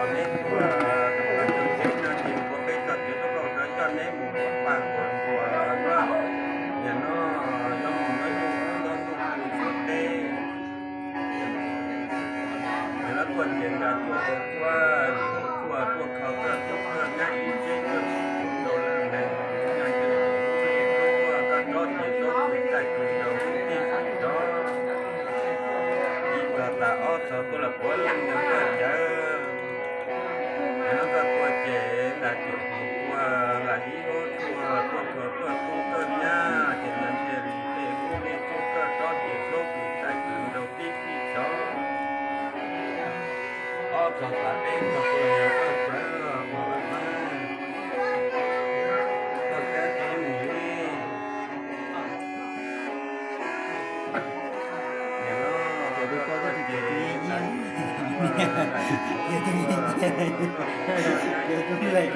Neb tuaj, tuaj txog tsev no ces ua peb txog tsev tuaj, koj coj neb mus pab nquas nquas na. Nim no yuav mus nyob ntuj ub nyob ntuj no tuaj teb. Nim no tuaj ces nqa cuaj hauv cuab, yim hauv tsuag tuaj kho koj tub koj nyab ib txhia tuaj rau leej neeg, nyob ntsej tuaj koj tsob ces tsob kws txaij kws nraus tib si rov. Ib txog tas ob txog tuaj los puav leej yog koj cawv. Nim no koj tuaj ces nqa cuaj hauv cuab, nqa ib hauv tsuag tuaj kho koj tub koj nyab ces nyob ntsej li tej hub li tsuag koj tsob ces tsob kws txaij kws nraus tib si rov. Ob txog tas peb txog tuaj yog koj cawv, ua vam meej. Koj kav tsij mus li. Nim no ces tus ko koj tsis, ces tus yeej yeej, ces tus yeej yeej, ces tus leej.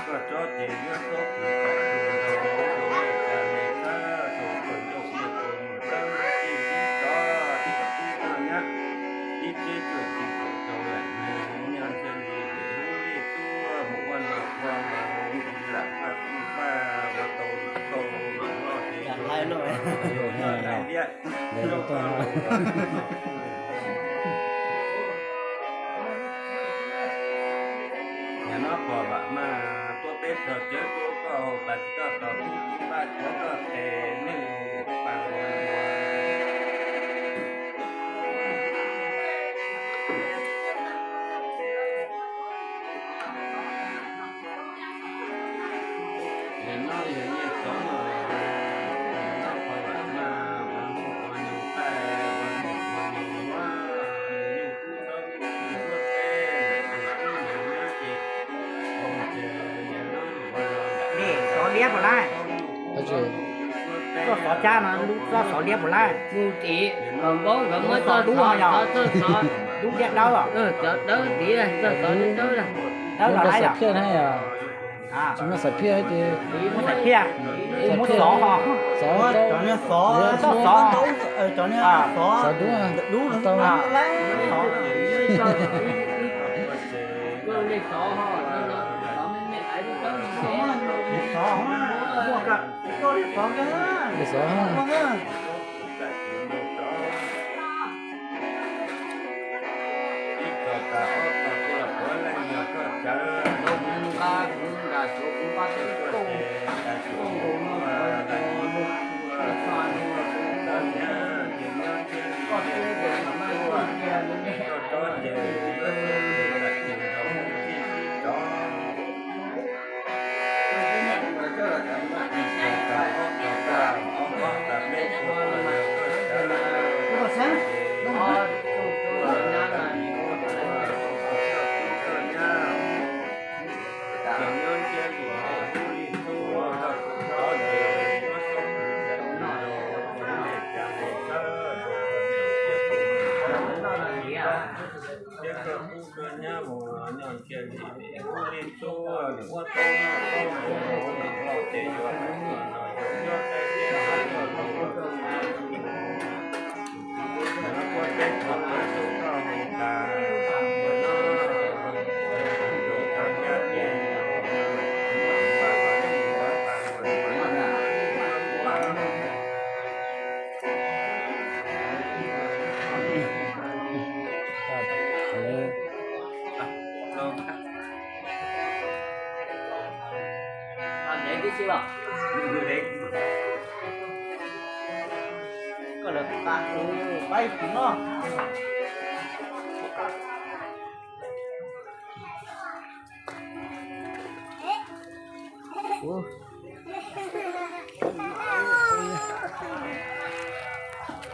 Koj tsob ces yuav tsob kws txaij kws nraus, rau lej tas li kab rau koj ncauj ua tus mus dawb tib si rov, tib tug tub koj nyab ib txhia tuaj tsis tawm rau leej neeg, nyob ntsej li tej hub li tsuag mus ua noj ua haus, lam paj kuj paj ua tau tau los ces yus noj dai liab. Nim no pom vam meej tuaj peb txog tsev tuaj koj haus tas tsis koj tos tib tug paj tuav koj tes neeg paj ua nua. Nim no yog nyiaj txov, nim no qhov vam meej ua hmo ua noog, ua hmo ua noog, nyuj kub nraub kub kws tuaj teb, tus kub ntawd ces ua mus ces nim no ua los nram dej xov liab puas laij? Txoj xov cab no lub txoj xov liab puas laij? Lub tim kom npaub nkawd muab txoj dub no yog, dub liab dawb, cov dawb tim txoj xov dub dawb, dawb los laij yog. Tsis muaj xaim phiaj ces muab xaim phiaj, muab xov ho, xov, cov niag xov, txoj xov, cov niag xov dub, dub tau. Xov, xov, xov. Ib txog tas ob txog tuaj los puav leej yog koj cawv, nqa kuv nqa suav kuv pab tej tuaj ces nqa suav kuv pab tais kuv tuaj, tuaj txog nyab ces nyob ntsej li tuaj, koj tsob ces yuav txoj kws txaij kws nraus tib si rov. Thiab koj tub koj nyab mus nyob ntshe li ub li tsuag nws muab tau noj tau haus los ces yuav mus no yuav nyob teb thiab no yuav mus no, mus no puab teb txog koj tus koj mus tas, mus no tus koj nyab ces mus no mus no mus no mus no.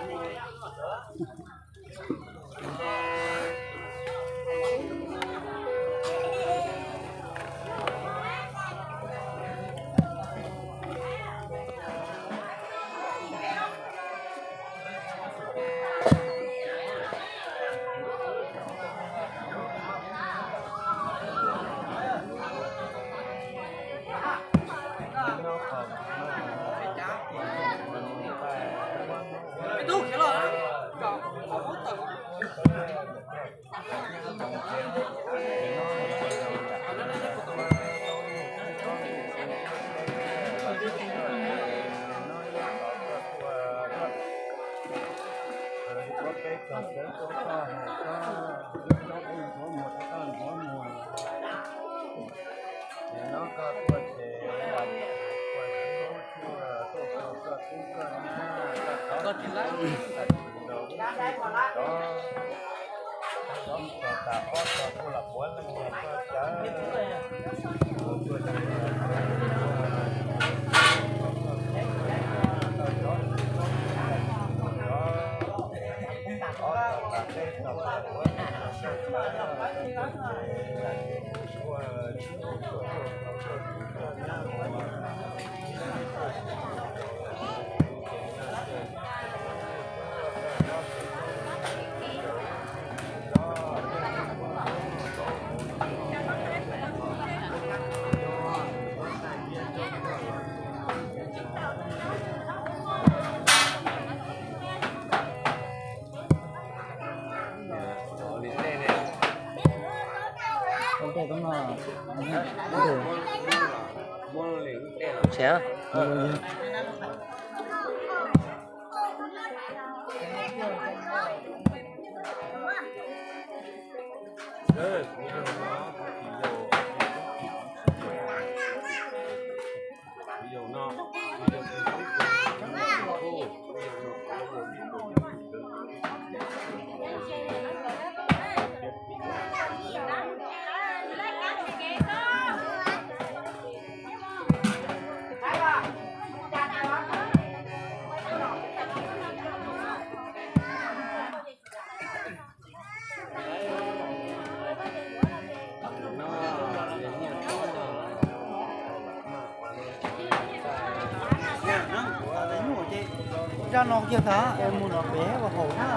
Zaj no kiag tas mus no pem ua haum na.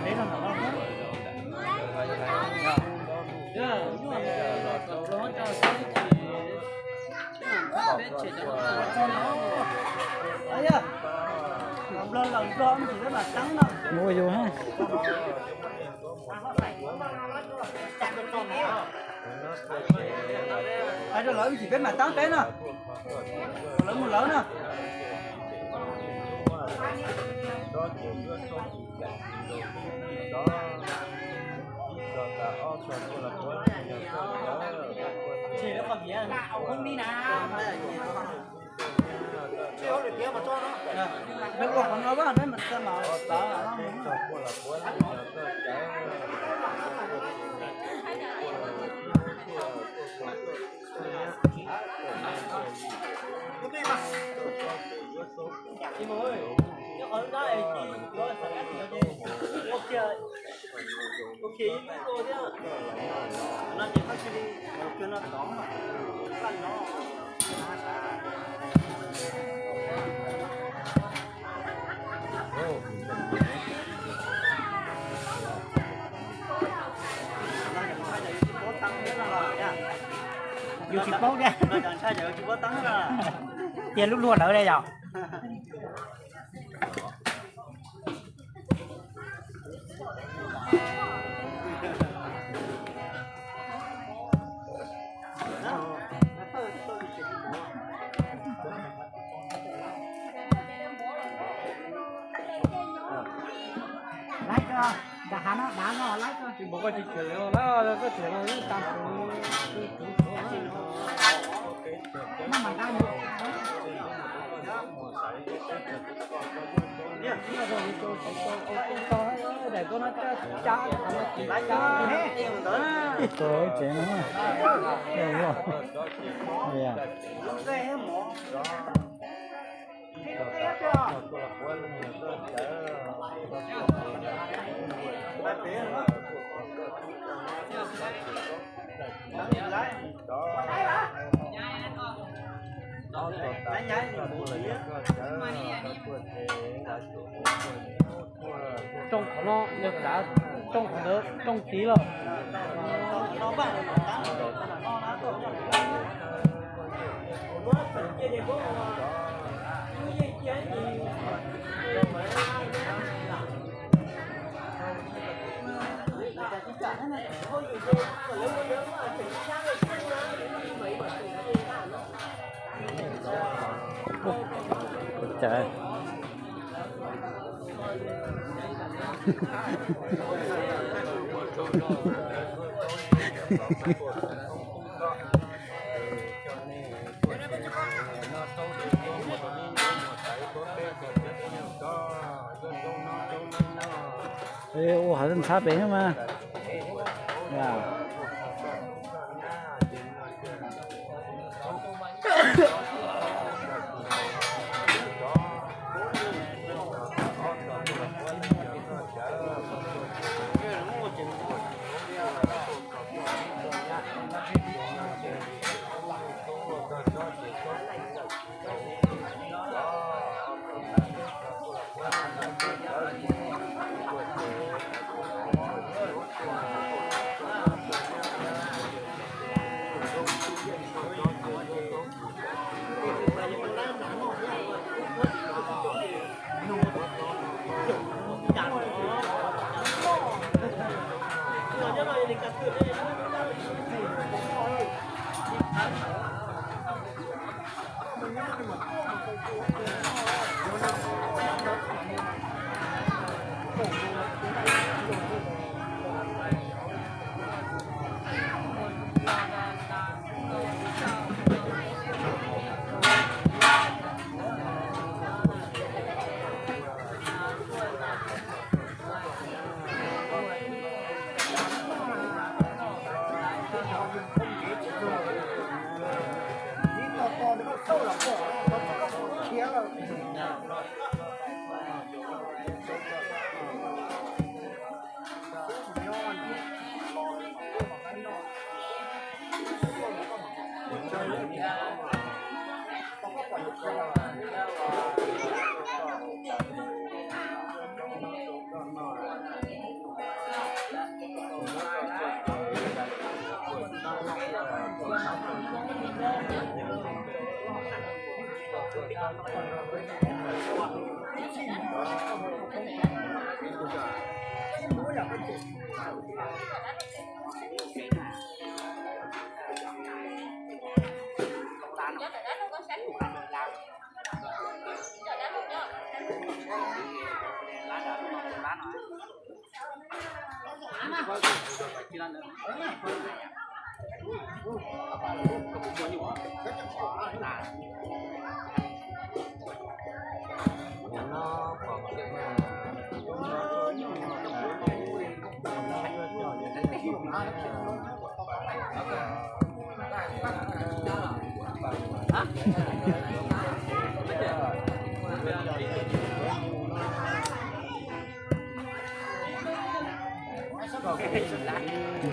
Deb no no. Ua yus ha. Hais rau lawv ib chim peb mam tab peb na, kom lawv mus lawv na. Nws ua qhov no, peb mam xa mam xav. Yus tsis paub thiab. Cia lub luag lawm li yom. Laib koj, nram hav no dav no laib koj. Tsis npaum koj tsis tshwm li, koj tshwm no yeej tag. Maj mam nqa mus. Ib tug tsev no. Rooj qhov no, rooj qhov ntawd, rooj tid lawm. Ua hav ntxhab pem mas.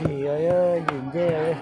Yim, yim ncej.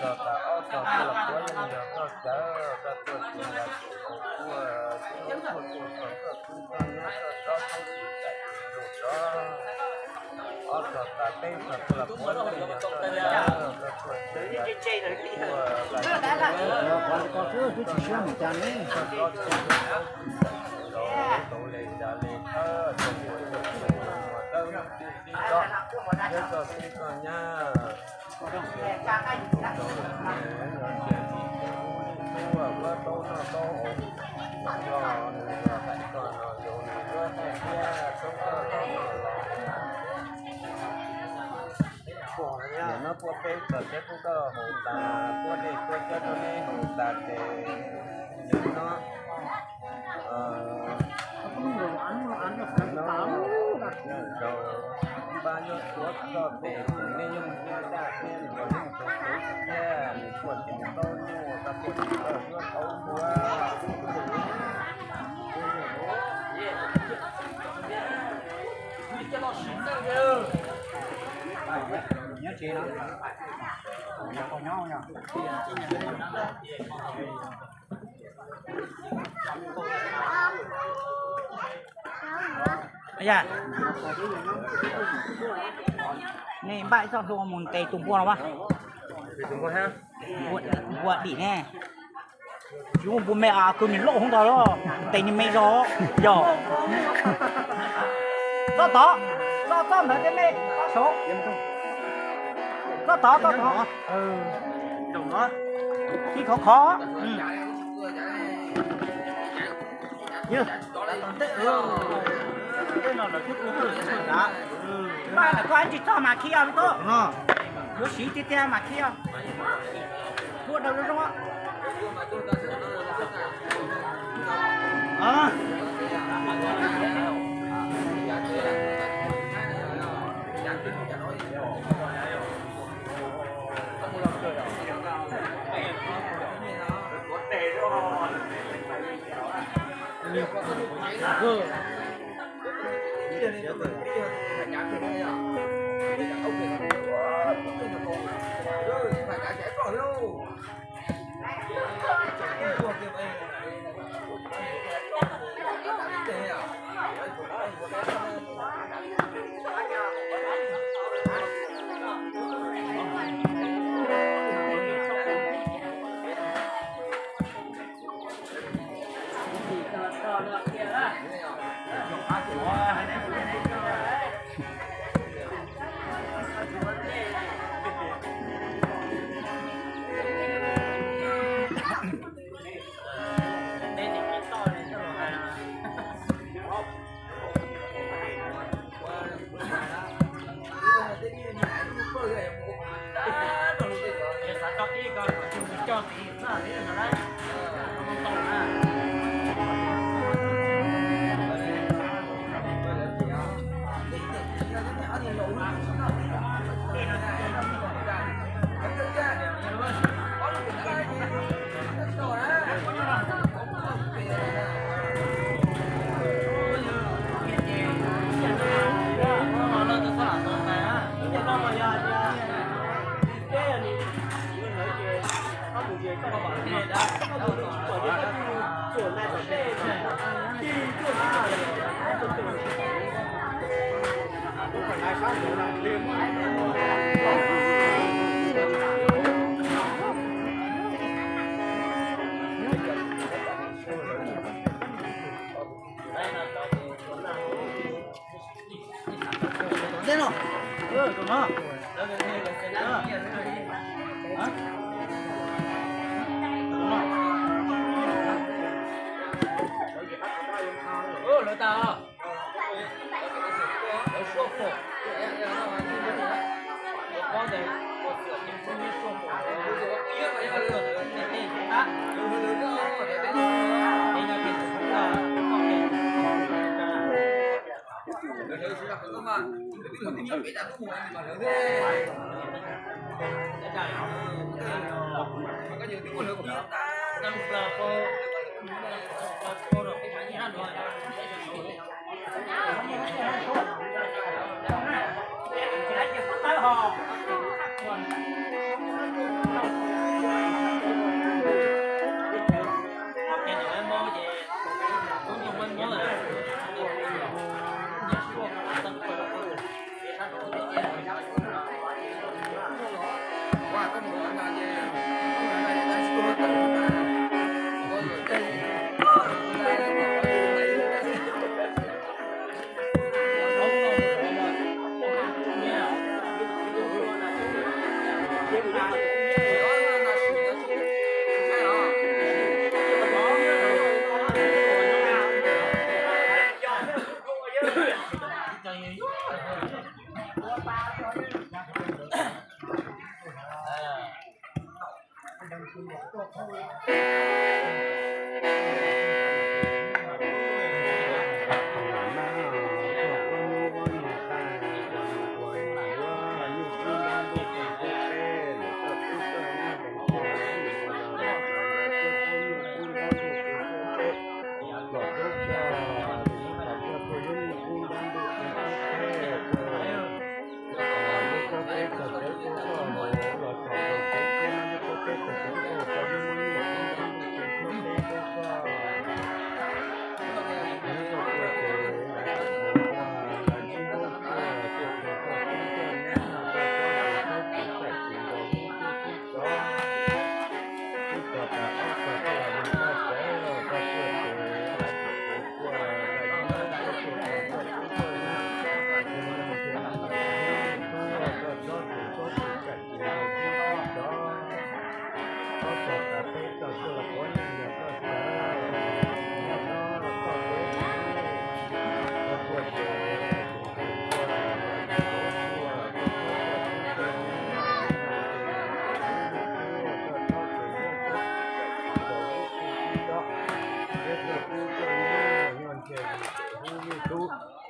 txog tas ob txog tuaj los puav leej yog koj cawv, koj tuaj tsis nqa tus tus tuaj, tub tuaj tuaj txog koj tub koj nyab koj tsob tub tsis txais tus tus tsob. Ob txog tas peb txog tuaj los puav leej yog koj cawv, koj tuaj tsis nqa tus tus tuaj, koj tsis siab mus cas ne, koj tsob tub tsis txais tus tus tsob, tus le cas le thawj, tus tus tus mus tawb tib tsob, thiab koj tub koj nyab. Nim no puab peb txog thiab pub koj haus tas, puab dej puab cawv rau neb haus tas ces nim no zaum npaj yuav tuav koj tes, nej yeej ntiab daj thiab nrog yeej tau tus thiab, nws puaj tes ntaub nyuj, koj puaj tes koj yuav tau ua. Yog, nej npaj ib txoj hlua mus ntes tus npua no as. Npua dim ne. Tsis muaj npua me as, kws nws loj hoob ntag, ntes nws me zog yog. Txoj tod, txoj txoj ntawd tej me, txoj saud. Txoj tod, txoj tod. Ib khov khov. Npaj ntawm koj ib ntsis txog mas khi os, yuav siv tiag tiag mas khi os. Ua daws zoo zoo.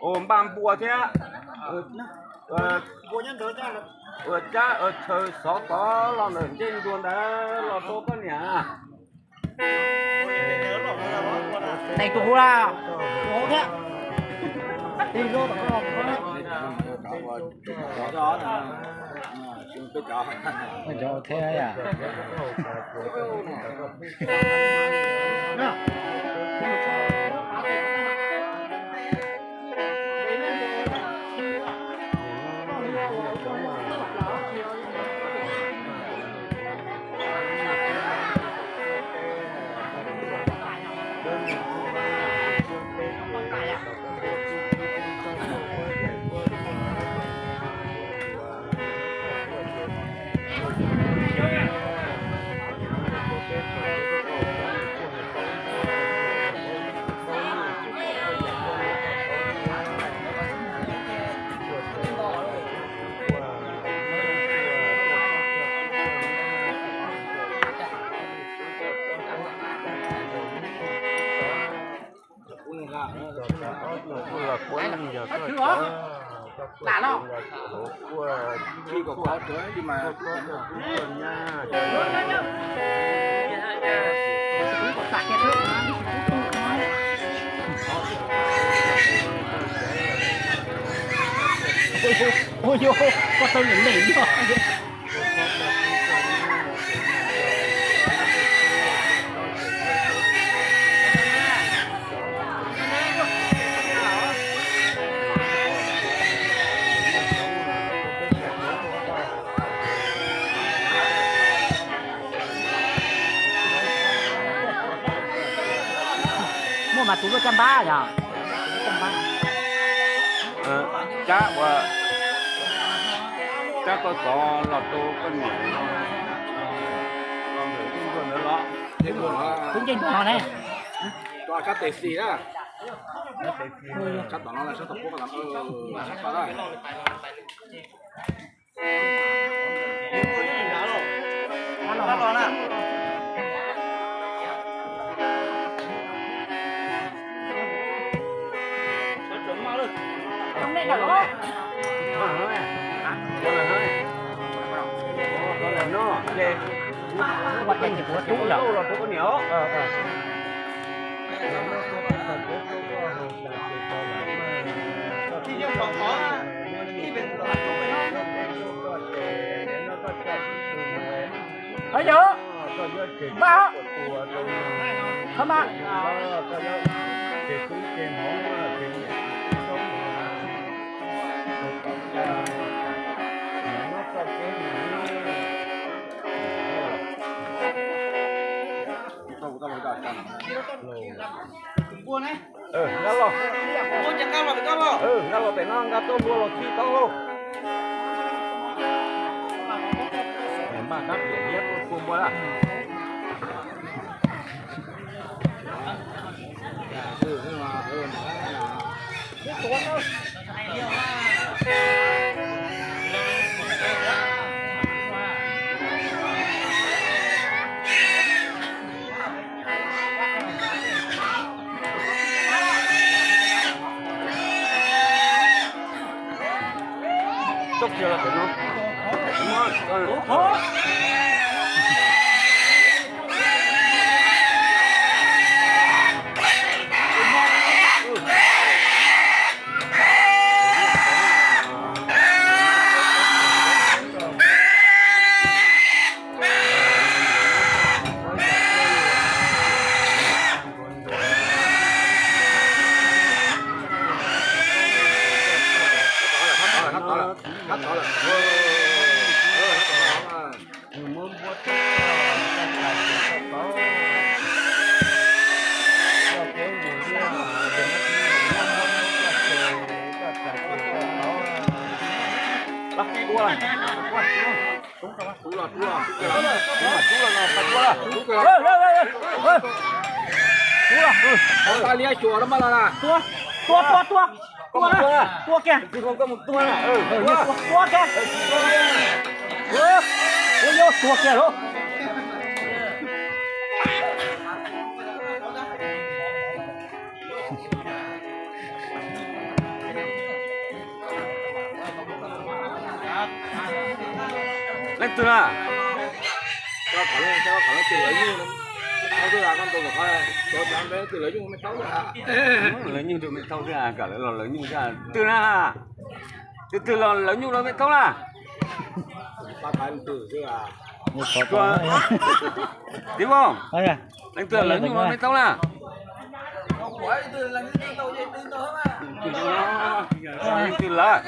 Ua npaj npua thiab, ua cab ua chaw xov tod los ntawm ncej ntua ntawd los rau koj niam. Tus hu la, tus hu thiab. Ua yog koj tau lem lem no. Muaj mas tus luaj caj npab yog. Cab ua, cab koj tod los rau koj niam, los ntawm ncej ntua ntawd los. Tus ncej ntua no ne. Sab tes xis na. Sab tom no, sab tom puab, sab tom no. Hov yog, npaj, hov mas. Nkag los, nkag los pem no, nkag tuaj npua los txhij tau lauj. Npaj kab piam liab tuaj tua npua lawm. Txoj kiag los pem no. Tua, tua, tua, tua kiag. Tua kiag. Ua yog tua kiag lauj. Twg na? Lawv nyuj rau me thaub xwb, kom lawv los lawv nyuj xwb. Twg na? Twg twg los lawv nyuj rau me thaub na? Tib Voj, leej twg los lawv nyuj rau me thaub na? Leej twg lawv?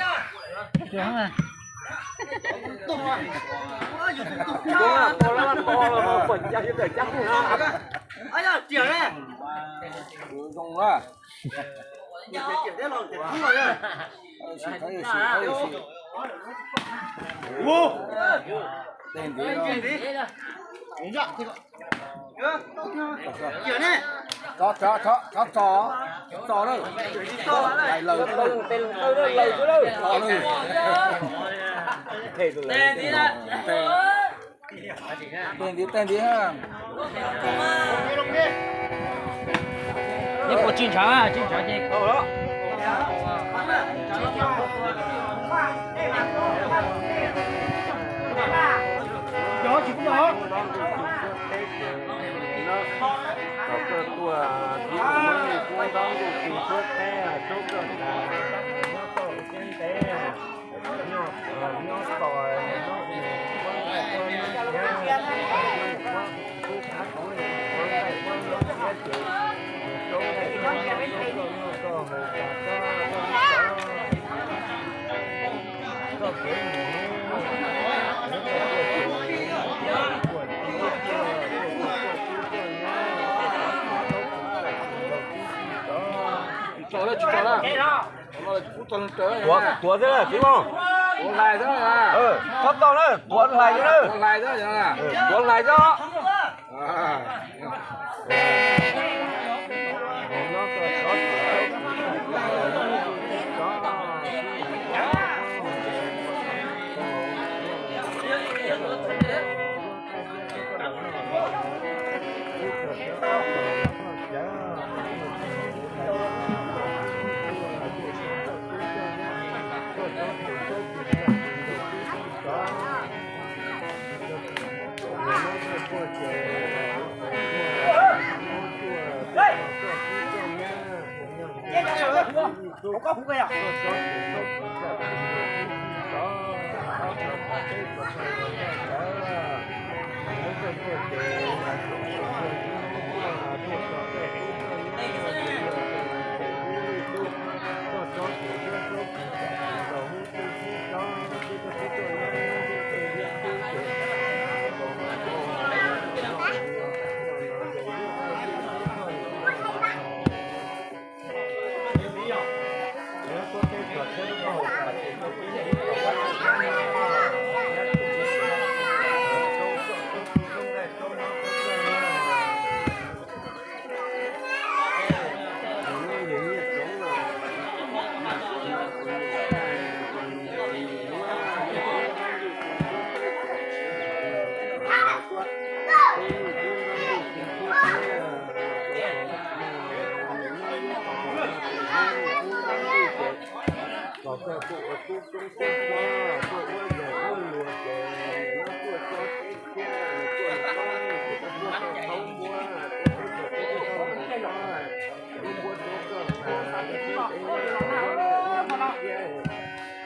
Tso, tso, tso, tso, tso lawm. Lais lawm, lais lawm. Tej ntiv, tej ntiv. Ib puas tsib ntshav, tsib ntshav ces Tsis tso lawm, tsis tso lawm. Tuav xwb na txiv Voj. Txhob txo na, tuav hlais xwb na. Tuav hlais xwb.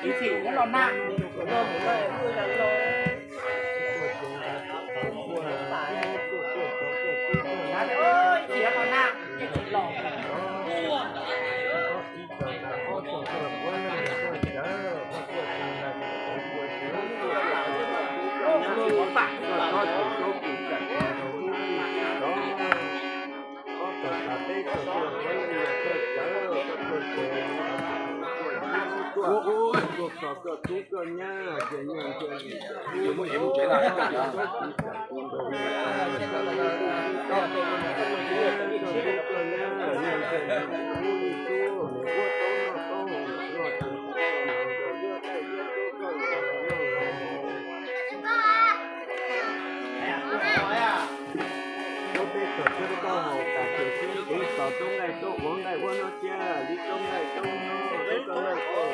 Ib txhij ua los nag. Ib txhij ua los nag, ib txhij los. Lub teb txog txhua tau haus tas ces sib tiv tos rau nqaij rau ua nqaij ua no cia li rau nqaij rau no rau nqaij rau.